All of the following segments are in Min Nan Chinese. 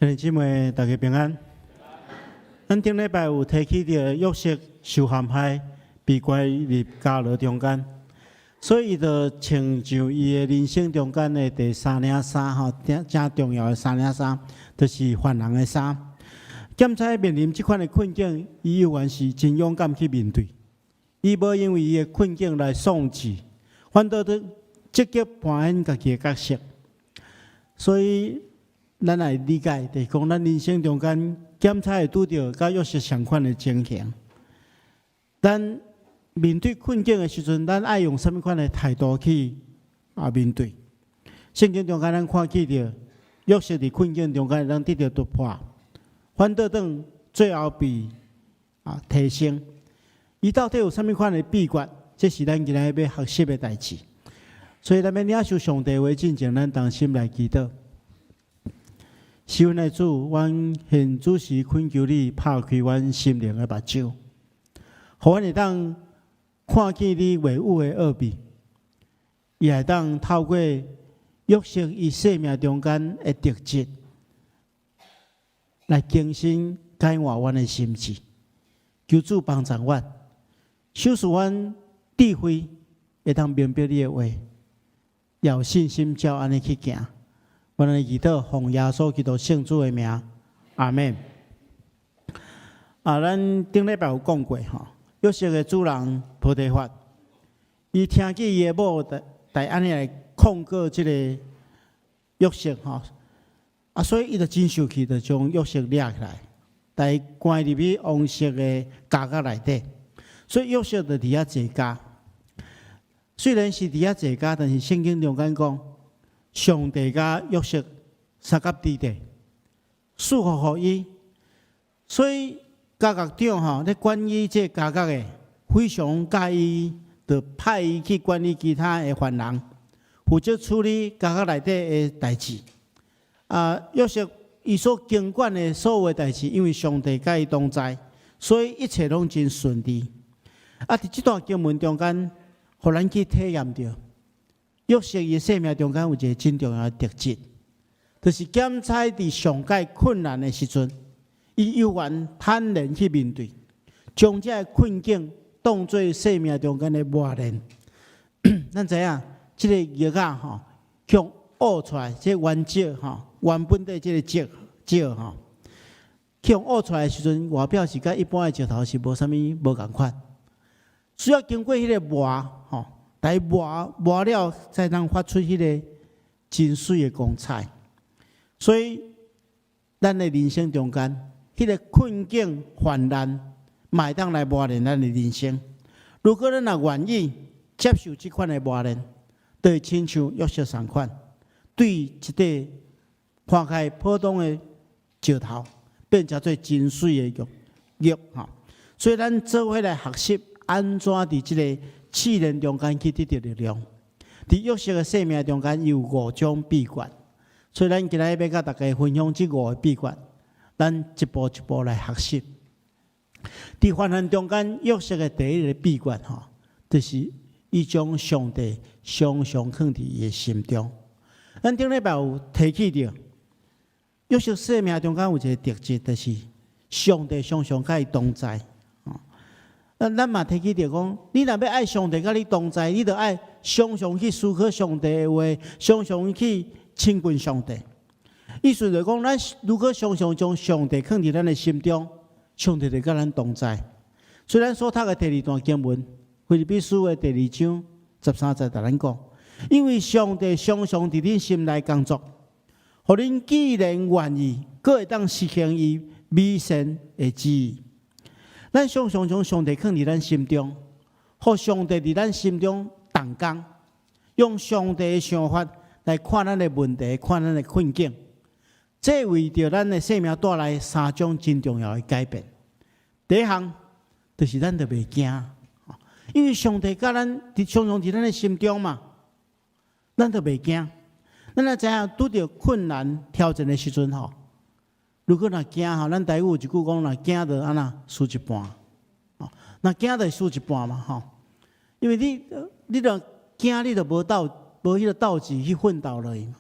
兄弟姊妹，大家平安。咱頂禮拜有提起著約瑟受陷害，被關入監牢中間，所以伊就穿上伊的人生中間的第三領衫吼，誠誠重要的三領衫，就是犯人的衫。檢差面臨這款的困境，伊猶原是真勇敢去面對。伊無因為伊的困境來喪志，反倒都積極扮演家己的角色。所以，咱來理解，就是講咱人生中間檢差會拄著佮約瑟相款的情形。咱面對困境的時陣，咱愛用啥物款的態度去面對？聖經中間咱看見著約瑟佇困境中間會當得著突破，反倒轉最後被提升。伊到底有啥物款的秘訣？這是咱今仔日欲學習的代誌。所以，咱欲領受上帝話進前，咱同心來祈禱。是阮的主，阮現此時懇求你拍開阮心靈的目睭，予阮會當看見你話語的奧秘，也會當透過約瑟伊生命中間的特質，來更新改換阮的心智。求主幫助阮，賞賜阮智慧，會當明白你的話，也有信心照按呢去行。阮來祈禱，奉耶穌基督聖子的名，阿們。咱頂禮拜有講過吼，約瑟的主人波提乏，伊聽見伊的某來按呢來控告這個約瑟吼，所以伊就真生氣，就將約瑟掠起來，共伊關入去王室的監獄內底。所以約瑟就佇遐坐監。雖然是佇遐坐監，但是聖經中間講，上帝佮約瑟相佮佇咧，賜福予伊，所以監獄長吼咧管理這個監獄的，非常佮意伊，就派伊去管理其他的犯人，負責處理監獄內底的代誌。約瑟伊所經管的所有的代誌，因為上帝佮伊同在，所以一切攏真順利。佇這段經文中間，予咱去體驗著約瑟伊的生命中間有一個真重要的特質，就是檢差佇上蓋困難的時陣，伊猶原坦然去面對，將這个困境當做生命中間的磨練。咱知影，這個玉仔吼，予挖出來，這個原石吼，原本的這個石石吼，予挖出來的時陣，外表是佮一般的石頭是無啥物無仝款，需要經過彼個磨吼，來磨磨了，才通發出彼個真媠的光彩。所以，咱的人生中間，彼個困境患難，嘛會當來磨練咱的人生。如果咱若願意接受這款的磨練，就會親像約瑟仝款，對一塊看起來普通的石頭，變成做真媠的玉玉吼。所以，咱做伙來學習按怎佇這個試煉中間去得著力量。佇約瑟的生命中間有五種秘訣，所以咱今仔日欲佮大家分享這五個秘訣，咱一步一步來學習。佇患難中間，約瑟的第一個秘訣吼，就是伊將上帝常常囥佇伊的心中。咱頂禮拜有提起著，約瑟生命中間有一個特質，就是上帝常常佮伊同在。咱嘛提起著講，你若欲愛上帝佮你同在，你著愛常常去思考上帝的話，常常去親近上帝。意思就是講，咱如果常常將上帝囥佇咱的心中，上帝就佮咱同在。所以咱所讀的第二段經文，腓立比書的第二章十三節，共咱講，因為上帝常常佇恁心內工作，予恁既然願意，閣會當實行伊美善的旨意。咱常常將上帝囥佇咱心中，予上帝佇咱心中動工，用上帝的想法來看咱的問題，看咱的困境，這為著咱的生命帶來三種真重要的改變。第一項就是咱就袂驚，因為上帝佮咱佇常常佇咱的心中嘛，咱就袂驚。咱若知影拄著困難挑戰的時陣吼，如果若驚吼，咱台語有一句講，若驚就按怎輸一半，吼，若驚就輸一半嘛吼。因為你若驚，你就無鬥無彼個鬥志去奮鬥落去嘛。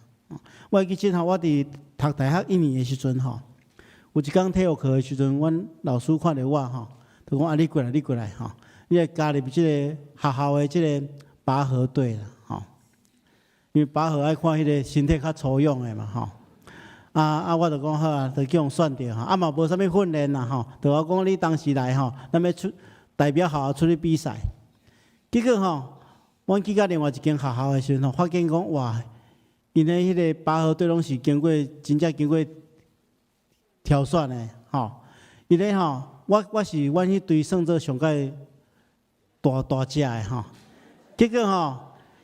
我會記得吼，我佇讀大學一年的時陣吼，有一工體育課的時陣，阮老師看著我吼，就講啊，你過來，你過來吼，你來加入這個學校的這個拔河隊啦吼。因為拔河愛看彼個身體較粗勇的嘛吼。啊啊，我就講好啊，就叫人選著吼。啊嘛無啥物訓練啦吼，就我講你當時來吼，咱欲出代表學校出去比賽。結果吼，阮去到另外一間學校的時陣吼，發現講哇，𪜶的彼個拔河隊攏是經過真正經過挑選的吼。伊咧吼，我是阮彼隊算做上蓋大大隻的吼。結果吼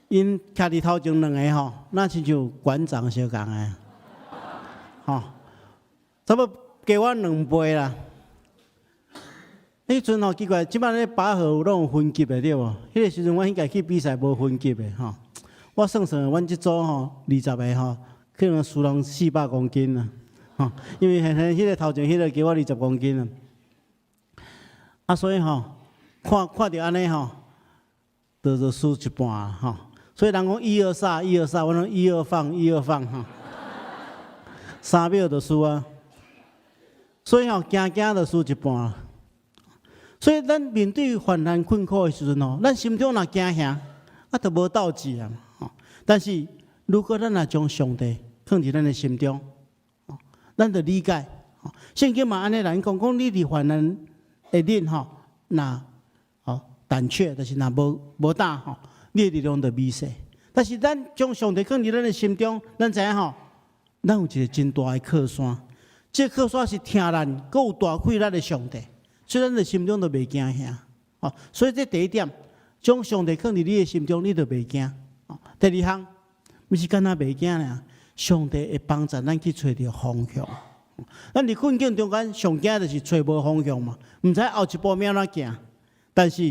，𪜶徛佇頭前兩个吼，若親像館長相仝的，吼，差不多加我兩倍啦。彼陣吼奇怪，這擺咧拔河攏有分級的對無？彼个時陣阮應該去比賽無分級的吼。我算算，阮這組吼20個吼，可能輸人400公斤啦，吼，因為彼個頭前彼個加我20公斤啊。啊，所以吼，看看著按呢吼，就輸一半吼。所以人講一二三，一二三，我攏一二放，一二放吼，3秒就輸啊。所以吼，驚驚就輸一半。所以咱面對患難困苦的時陣吼，咱心中若驚嚇，啊，就無鬥志啊。但是如果咱若將上帝放佇咱的心中，咱就理解，聖經嘛按呢來講，講你佇患難的日吼，若吼膽怯，就是若無膽吼，你的力量就微細。但是咱將上帝放佇咱的心中，咱知影吼，咱有一個真大的靠山，這個靠山是疼咱，閣有大氣力的上帝，所以咱的心中就袂驚嚇。哦，所以這第一點，將上帝放佇你的心中，你就袂驚。第二項，毋是干焦袂驚爾，上帝會幫助咱去揣著方向。咱佇困境中間，上驚就是揣無方向嘛，毋知後一步欲按怎行。但是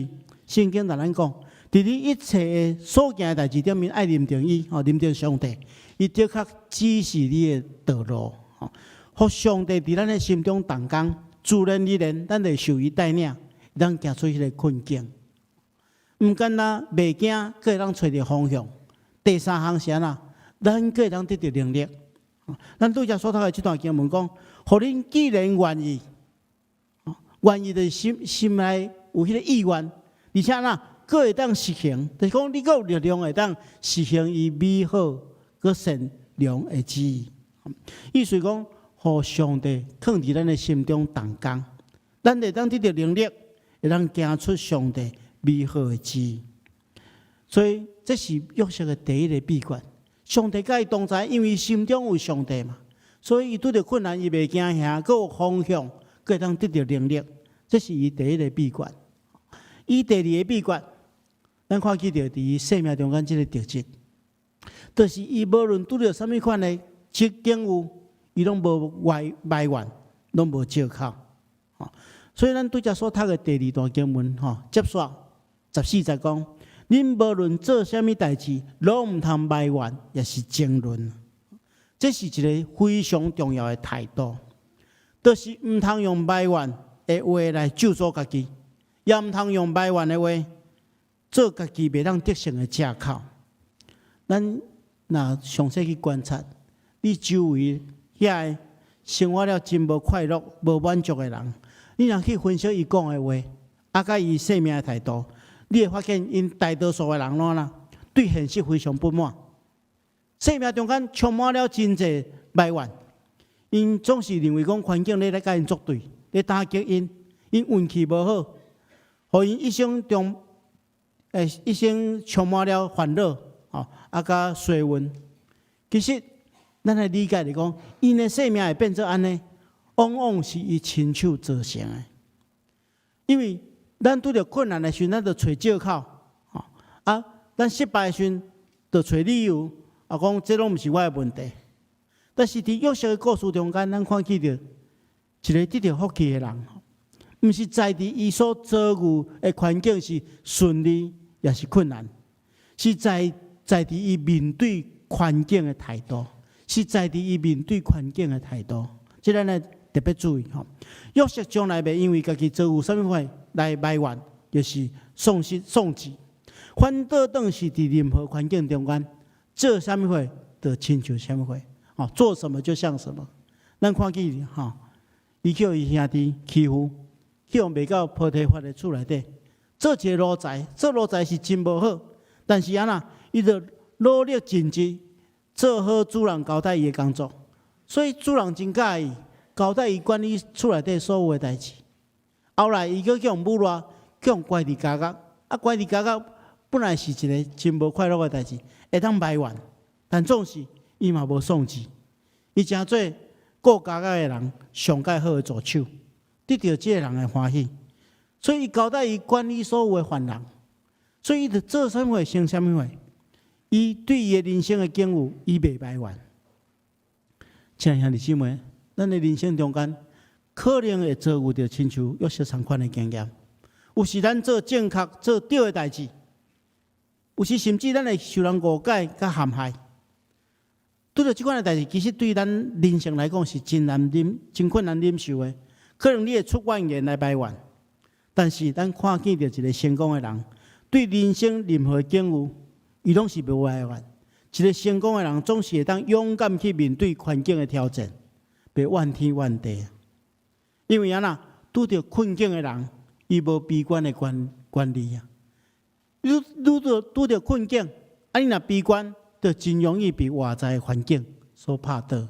聖經共咱講，佇你一切的所行的代誌頂面，愛認定伊，吼，認定上帝，伊的確指示你的道路，吼，予上帝佇咱的心中動工，自然而然，咱會受伊帶領，咱行出彼个困境。毋干焦袂驚，閣會當揣著方向。第三項是按怎？咱閣會當得著能力。咱拄才所讀的這段經文講，予恁既然願意，願意就是心心內有彼个意願，而且若閣會當實行，就是講你閣有力量會當實行伊美好、閣善良的旨意。意思講，予上帝囥佇咱的心中動工，咱會當得著能力，會當行出上帝美好的旨意。所以，這是約瑟的第一个秘訣。上帝佮伊同在，因為心中有上帝嘛，所以伊拄著困難，伊袂驚嚇，閣有方向，閣會當得著能力。這是伊第一个秘訣。伊第二个秘訣，咱看見著佇伊生命中間這个特質，就是伊無論拄著啥物款的境遇，伊攏無埋怨，攏無藉口。所以咱拄才所讀的第二段經文，吼，接續14節講，恁無論做啥物代誌，攏毋通埋怨，抑是爭論。這是一个非常重要的態度，就是毋通用埋怨的話來咒詛家己，也毋通用埋怨的話做家己袂當得勝的藉口。咱若詳細去觀察，你周圍遐个生活了真無快樂、無滿足的人，你若去分析伊講的話，啊，佮伊生命的態度，你會發現𪜶大多數的人攏啦，對現實非常不滿，生命中間充滿了真濟埋怨，𪜶總是認為講環境咧來共𪜶作對，咧打擊𪜶，𪜶運氣無好，予𪜶一生中一生充滿了煩惱，吼，啊，佮衰運。其實，咱來理解來講，𪜶的生命會變做按呢，往往是伊親手造成的。因為咱拄著困難的時陣，咱就揣藉口，吼啊，咱失敗的時陣，就揣理由，啊，講這攏毋是我的問題。但是佇約瑟的故事中間，咱看見著一个得著福氣的人，毋是在佇伊所遭遇的環境是順利，抑是困難，是在佇伊面對環境的態度，是在佇伊面對環境的態度。這咱來特別注意吼。約瑟從來袂因為家己遭遇啥物款來埋怨，就是喪失喪志，反倒當是佇任何環境中間做啥物貨，就親像啥物貨，哦，做什麼就像什麼。咱看見吼，伊叫伊兄弟欺負，去予賣到波提乏的厝內底，做一个奴才，做奴才是真無好，但是按怎，伊就努力盡職，做好主人交代伊的工作，所以主人真佮意，交代伊管理厝內底所有的代誌。後來伊閣去予擄掠，去予關佇監獄，啊，關佇監獄本來是一個真無快樂的代誌，會當埋怨，但總是伊嘛無喪志，伊成做顧監獄的人上蓋好的助手，得著這个人的歡喜，所以伊交代伊管理所有的犯人，所以伊就做啥物貨成啥物貨。伊對伊的人生的境遇，伊袂埋怨。親愛兄弟姊妹，咱的人生中間可能會遭遇著親像約瑟仝款的經驗，有時咱做正確、做對的代誌，有時甚至咱會受人誤解佮陷害。拄著這款的代誌，其實對咱人生來講是真難忍、真困難忍受的。可能你會出怨言來埋怨，但是咱看見著一個成功的人，對人生任何境遇，伊攏是無埋怨。一個成功的人，總是會當勇敢去面對環境的挑戰，袂怨天怨地。因為按怎，拄著困境的人，伊無悲觀的權利啊。你拄著困境，啊，你若悲觀，就真容易被外在的環境所拍倒。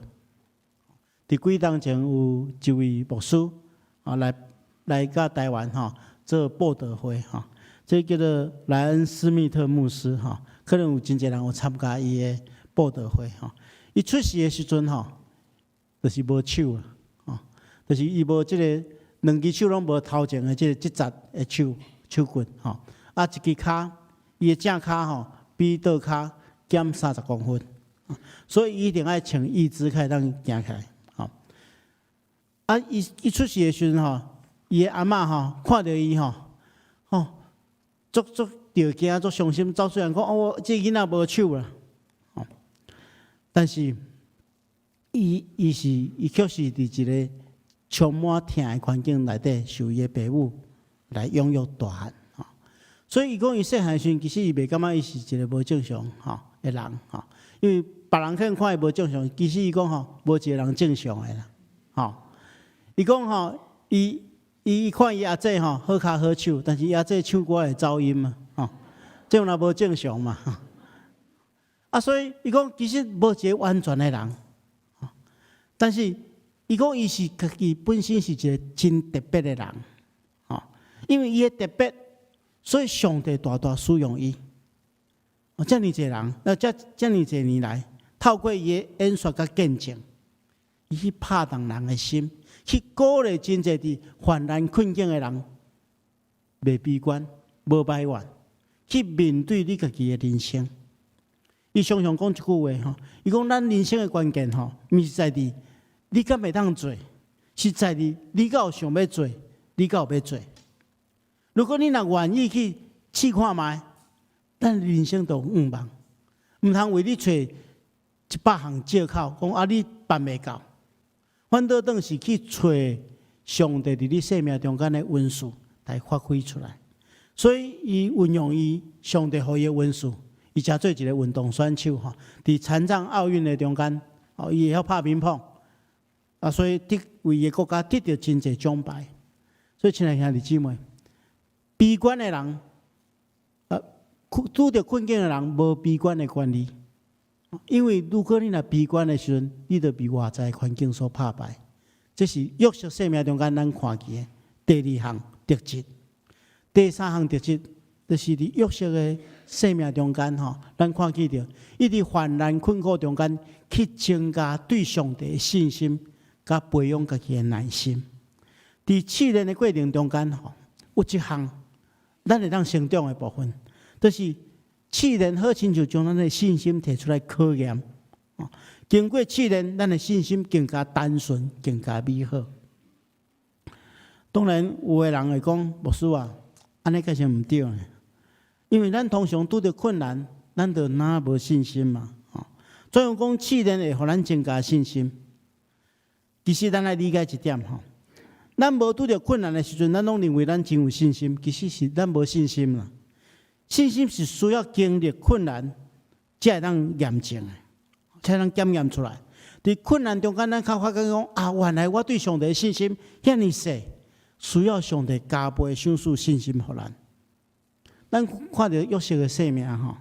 佇幾冬前有一位牧師啊，來到台灣吼做佈道會吼，這叫做萊恩斯密特牧師吼，可能有真濟人有參加伊的佈道會吼。伊出世的時陣吼，就是無手啊，吼，就是伊無這个兩支手攏無頭前的這个這節的手骨吼，啊，一支跤，伊的正跤吼比倒跤減30公分，所以伊一定愛穿義肢才會當行起來，吼。啊，伊出世的時陣吼，伊的阿嬤吼看著伊吼，吼，足足著驚，足傷心，走出來講哦，這囡仔無手啦，吼。但是，伊卻是佇一個充滿疼的環境內底，受伊的爸母來養育大漢，吼。所以伊講伊細漢時陣，其實伊袂感覺伊是一個無正常吼的人，吼。因為別人可能看伊無正常，其實伊講吼，無一個人正常的啦，吼。伊講吼，伊看伊阿姊吼好跤好手，但是伊阿姊唱歌會走音嘛，吼，這樣若無正常嘛。啊，所以伊講其實無一個完全的人，但是伊講伊是家己本身是一個真特別的人，吼，因為伊的特別，所以上帝大大使用伊。哦，遮爾濟人，那遮爾濟年來，透過伊的演說佮見證，伊去拍動人的心，去鼓勵真濟佇患難困境的人，袂悲觀，無埋怨，去面對你家己的人生。伊常常講一句話吼，伊講咱人生的關鍵吼，毋是在佇你敢會當做，是在佇你敢有想欲做，你敢有欲做。如果你若願意去試看覓，咱人生就有向望，毋通為你揣100項借口，講啊你辦袂到，反倒轉是去揣上帝佇你生命中間的恩賜來發揮出來。所以伊運用伊上帝予伊的恩賜，伊成做一個運動選手吼，佇殘障奧運的中間，哦，伊會曉拍乒乓，啊，所以得為伊的國家得著真濟獎牌。所以，親愛兄弟姊妹，悲觀的人，拄著困境的人，無悲觀的權利。因為如果你若悲觀的時陣，你就被外在環境所拍敗。這是約瑟生命中間咱看見的第二項特質。第三項特質，就是佇約瑟的生命中間吼，咱看見著，伊佇患難困苦中間去增加對上帝的信心，佮培養家己的耐心。佇試煉的過程中間吼，有一項咱會當成長的部分，就是試煉好親像將咱的信心提出來考驗。經過試煉，咱的信心更加單純，更加美好。當然，有的人會講，牧師啊，按呢確實毋對呢？因為咱通常拄著困難，咱就哪無信心嘛。吼，怎樣講試煉會予咱增加信心？其實咱愛理解一點吼，咱無拄著困難的時陣，咱攏認為咱真有信心，其實是咱無信心啦。信心是需要經歷困難，才會當驗證的。才能檢驗出來。佇困難中間，咱較發覺講啊，原來我對上帝的信心遐爾細，需要上帝加倍賞賜信心予咱。咱看著約瑟的生命吼，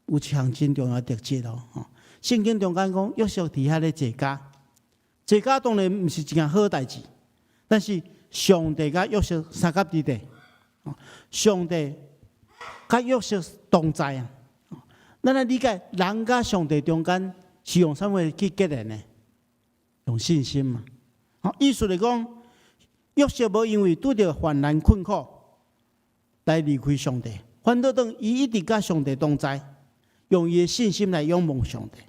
有一項真重要的特質哦。吼，聖經中間講約瑟佇遐咧坐監，坐監當然毋是一件好代誌，但是上帝佮約瑟相佮佇咧，上帝佮約瑟同在啊。咱來理解人佮上帝中間是用啥物去結連的？用信心嘛。好，意思來講，約瑟無因為拄著患難困苦來離開上帝，反倒轉伊一直佮上帝同在，用伊的信心來仰望上帝。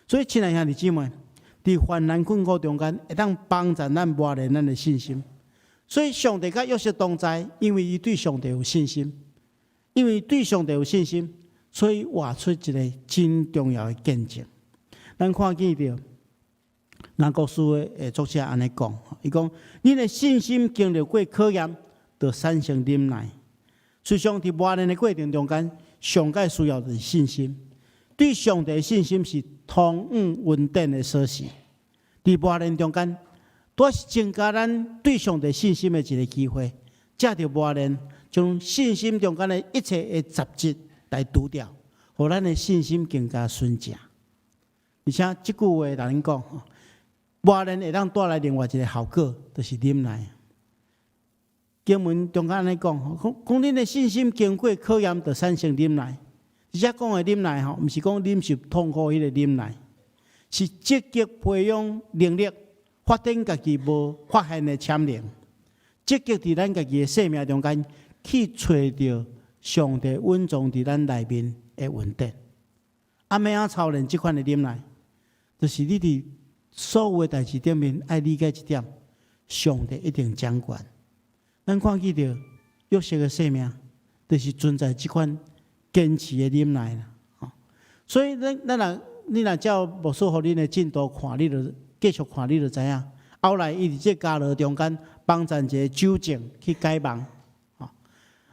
所以，親愛兄弟姊妹，佇患難困苦中間，會當幫助咱磨練咱的信心。所以，上帝佮約瑟同在，因為伊對上帝有信心，因為對上帝有信心，所以活出一個真重要的見證。咱看見著雅各書的作者按呢講，伊講：恁的信心經歷過考驗，就產生忍耐。實際上，佇磨練的過程中間，上蓋需要就是信心。對上帝的信心是通往恩典的鎖匙。佇磨練中間，都是增加咱對上帝信心的一個機會。藉著磨練，將信心中間的一切的雜質來除掉，予咱的信心更加純正。而且這句話來講，磨練會當帶來另外一個效果，就是忍耐。經文中間按呢講，講講恁的信心經過考驗，就產生忍耐。而且講的忍耐吼，毋是講忍受痛苦彼個忍耐，是積極培養能力，發展家己無發現的潛能，積極佇咱家己的生命中間去揣著上帝蘊藏佇咱內面的恩典。啊，欲按怎操練這款的忍耐，就是你佇所有的代誌頂面愛理解一點，上帝一定掌權。咱看見著約瑟的生命，就是存在這款堅持的忍耐啦。所以咱若你若照牧師予恁的進度看，你就繼續看，你就知影。後來伊佇這監牢中間幫贊一個酒政去解夢，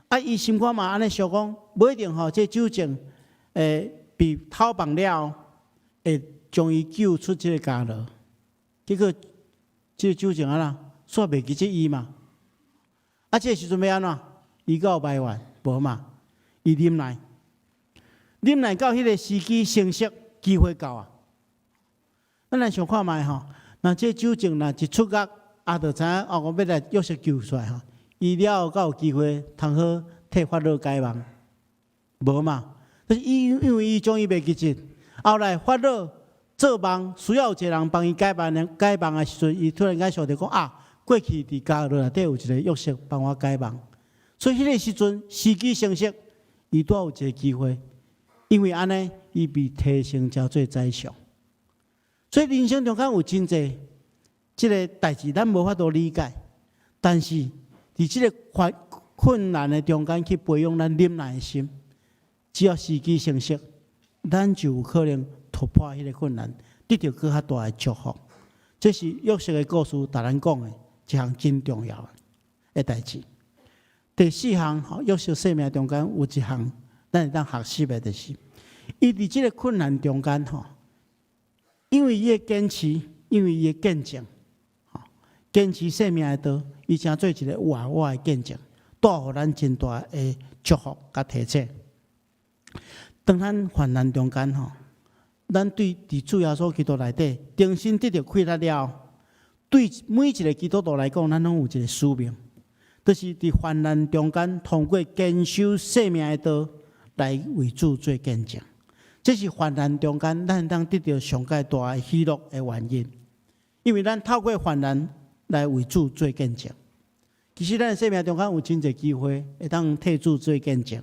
啊，伊心肝嘛按呢想講，無一定吼，這酒政被偷放了後，會將伊救出這個監牢。結果這個酒政按怎，煞袂記得伊嘛。啊，這個時陣欲按怎？伊閣有埋怨？無嘛？伊忍耐，忍耐到彼個時機成熟，機會到啊！咱來想看覓吼，若這酒政若一出獄，啊，就知影哦，我欲來約瑟救出來吼，伊了後閣有機會通好替法老解夢？無嘛？但是伊因為伊將伊袂記得，後來法老做夢需要有一個人幫伊解夢，解夢的時陣，伊突然間想著講啊，過去佇監牢內底有一個約瑟幫我解夢，所以彼個時陣時機成熟，伊拄有一個機會，因為按呢，伊被提升成做宰相。所以人生中間有真濟這個代誌，咱無法度理解，但是佇這個困難的中間去培養咱忍耐的心，只要時機成熟，咱就有可能突破彼個困難，得著閣較大的祝福。這是約瑟的故事，共咱講的一項真重要的代誌。第四項，約瑟生命中間有一項，咱會當學習的，就是伊佇這個困難中間，吼，因為伊的堅持，因為伊的見證，堅持生命的道，伊成做一個活活的見證，帶予咱真大的祝福佮提醒。當咱患難中間，吼，咱對佇主耶穌基督內底重新得著氣力了後，對每一個基督徒來講，咱攏有一個使命，就是佇患難中間，通過堅守生命的道來為主做見證。這是患難中間，咱當得著上蓋大的喜樂的原因，因為咱透過患難來為主做見證。其實咱的生命中間有真濟機會會當替主做見證。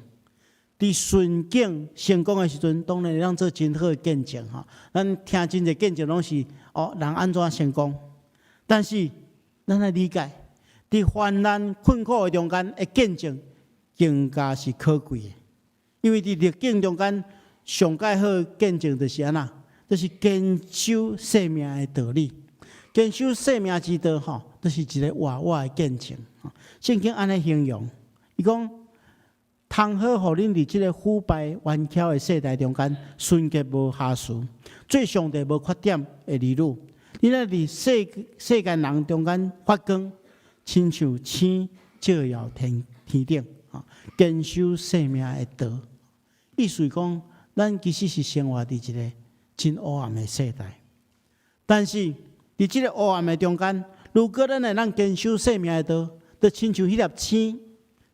佇順境成功的時陣，當然會當做真好的見證吼。咱聽真濟見證攏是哦，人按怎成功。但是咱愛理解，佇患難困苦的中間的見證，更加是可貴的。因為佇逆境中間，上蓋好的見證就是按怎？就是堅守生命的道理，堅守生命之道吼，就是一個活活的見證。聖經按呢形容，伊講。通好予恁佇這个腐敗彎曲的世代中間，純潔無瑕疵，做上帝無缺點的兒女。恁愛佇世間人中間發光，親像星照耀天天頂，堅守生命的道。意思講，咱其實是生活佇一个真黑暗的世代，但是佇這个黑暗的中間，如果咱會當堅守生命的道，就親像彼粒星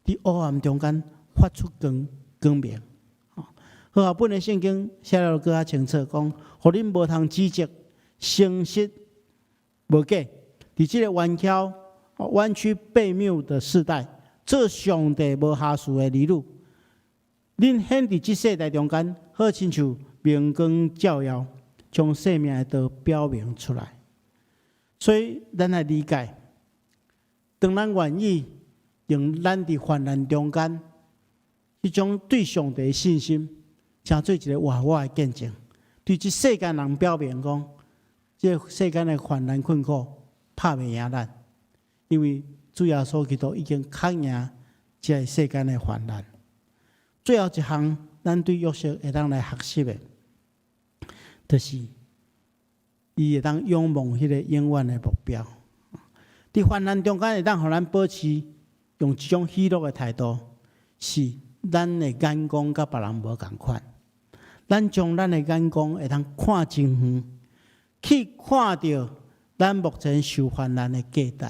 佇黑暗中間發出光光明。和合本的聖經寫了閣較清楚，講，予恁無通指責，誠實無假，佇這个彎曲、彎曲悖謬的世代，做上帝無瑕疵的兒女。恁顯佇這世代中間，好親像明光照耀，將生命的道表明出來。所以，咱來理解，當咱願意用咱佇患難中間，彼種對上帝的信心，成做一个活活的見證，對這世間人表明講，這个世間的患難困苦拍袂贏咱，因為主耶穌基督已經克贏這个世間的患難。最後一項，咱對約瑟會當來學習的，就是伊會當仰望彼个永遠的目標。佇患難中間會當予咱保持用這種喜樂的態度，是咱的眼光佮別人無仝款。咱將咱的眼光會當看真遠，去看著咱目前受患難的價值。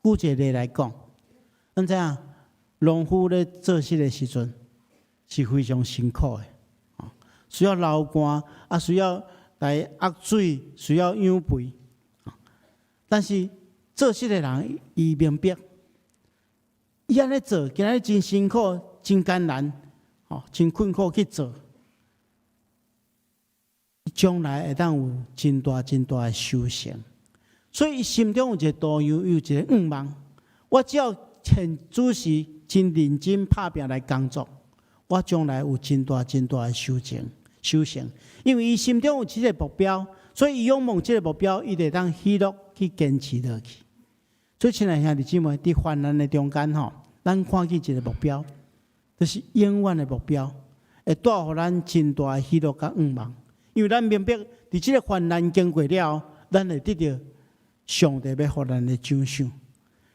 舉一個例來講，咱知影農夫咧做穡的時陣是非常辛苦的，需要流汗，啊，需要來壓水，需要養肥。但是做穡的人，伊明白，伊按呢做，今仔日真辛苦、真艱難，吼，真困苦去做，將來會當有真大、真大的收成。所以，伊心中有一个圖樣，有一个願望。我只要現此時真認真拍拚來工作，我將來有真大、真大的收成。收成，因為伊心中有這个目標，所以伊仰望這个目標，伊就會當喜樂去堅持落去。所以，親愛兄弟姊妹，佇患難的中間吼，咱看見一个目標，就是永遠的目標，會帶予咱真大的喜樂佮願望。因為咱明白，佇這个患難經過了後，咱會得著上帝欲予咱的獎賞。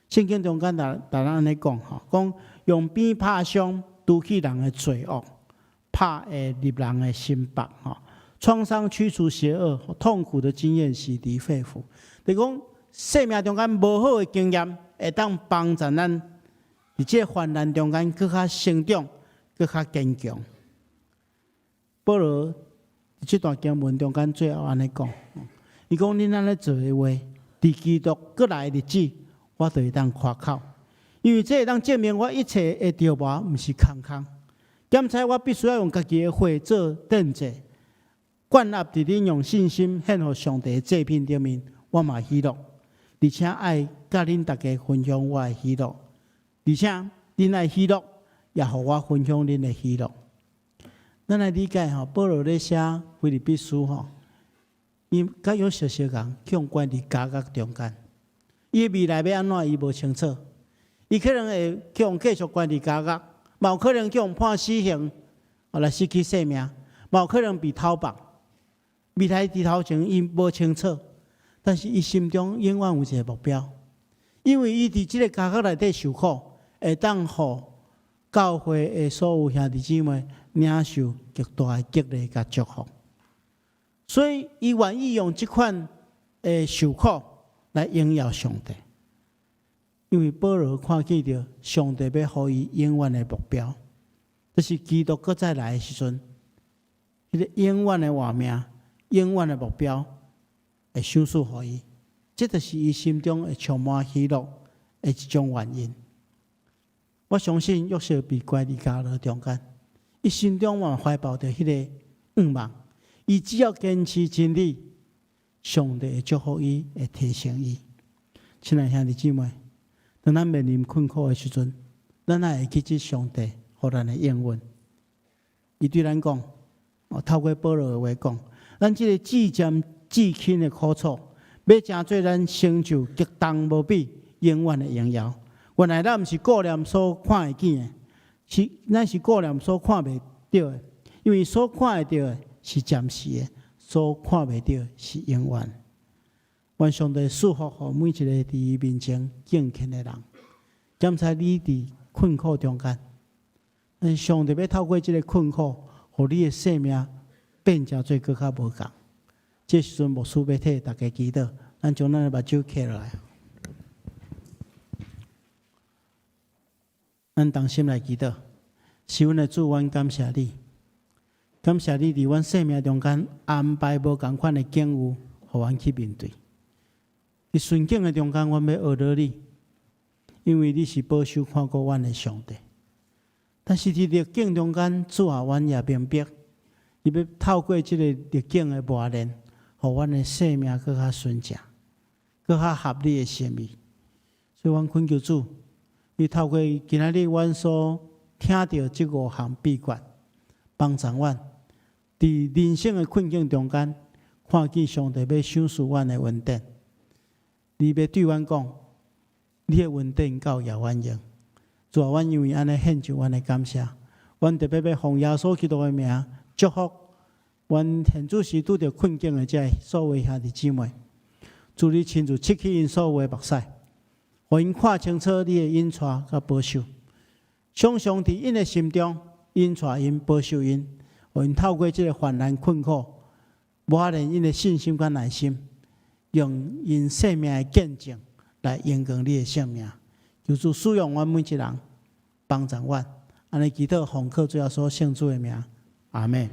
聖經中間逐逐咱按呢講吼，講用鞭拍傷，除去人的罪惡，拍會入人的心腹吼。創傷驅除邪惡，痛苦的經驗洗滌肺腑。就講生命中間無好的經驗，會當幫助咱佇這个患難中間閣較成長，閣較堅強。保羅佇這段經文中間最後按呢講，伊講恁按呢做的話，佇基督閣來的日子，我就會當誇口，因為這會當證明我一切的折磨毋是空空。兼且我必須愛用家己的血做奠祭，灌納佇恁用信心獻予上帝的祭品頂面，我嘛喜樂，而且愛佮恁大家分享我的喜樂，而且恁愛喜樂，也予我分享恁的喜樂。咱來理解吼，保羅咧寫腓立比書吼，伊佮約瑟相仝，去予關佇監獄中間。伊未來欲按怎，伊無清楚。伊可能會去予繼續關佇監獄，嘛有可能去予判死刑，予來失去性命，嘛有可能被逃亡。未來佇頭前伊無清楚，但是伊心中永遠有一个目標，因為伊佇這个監獄內底受苦，會當予教會的所有兄弟姊妹領受極大的激勵佮祝福，所以伊願意用這款的受苦來榮耀上帝，因為保羅看見著上帝欲予伊永遠的目標，就是基督閣再來的時陣，彼个永遠的活命、永遠的目標會賞賜予伊，這就是伊心中會充滿喜樂的一種原因。我相信約瑟被關佇監牢中間，伊心中嘛懷抱著彼个願望，伊只要堅持真理，上帝會祝福伊，會提升伊。親愛兄弟姊妹，當咱面臨困苦的時陣，咱愛會記這上帝予咱的應允。伊對咱講，哦，透過保羅的話講，咱這个至暫至輕的苦楚，欲成做咱成就極重無比、永遠的榮耀。原來咱毋是顧念所看會見的，是咱是顧念所看袂著的，因為所看會著的是暫時的，所看袂著的是永遠。願上帝賜福予每一个佇伊面前敬虔的人。檢查你佇困苦中間，但是上帝欲透過這个困苦，予你的生命變成做閣較無仝。這時陣牧師欲替大家祈禱，咱將咱的目睭瞌落來，咱同心來祈禱。是阮的主，阮感謝你，感謝你佇阮生命中間安排無仝款的境遇，予阮去面對。佇順境的中間，阮欲學著你，因為你是保守看顧阮的上帝。但是佇逆境中間，主啊，阮也明白，你欲透過這个逆境的磨練，予阮的生命閣較純正，閣較合你的心意。所以，阮懇求主，你透過今仔日阮所聽著這五項秘訣，幫助阮佇人生的困境中間，看見上帝欲賞賜阮的恩典。你欲對阮講，你的恩典夠予阮用。主啊，阮因為按呢獻上阮的感謝，阮特別欲奉耶穌基督的名祝福阮現此時拄著困境的這所有兄弟姊妹。主你親自拭去𪜶所有的目屎，予𪜶看清楚你的引帶佮保守。常常佇𪜶的心中引帶𪜶、保守𪜶，予𪜶透過這个患難困苦，磨練𪜶的信心佮耐心，用𪜶生命的見證來榮光你的聖名。求主使用阮每一人，幫助阮，按呢祈禱奉靠主耶穌聖子的名，阿們。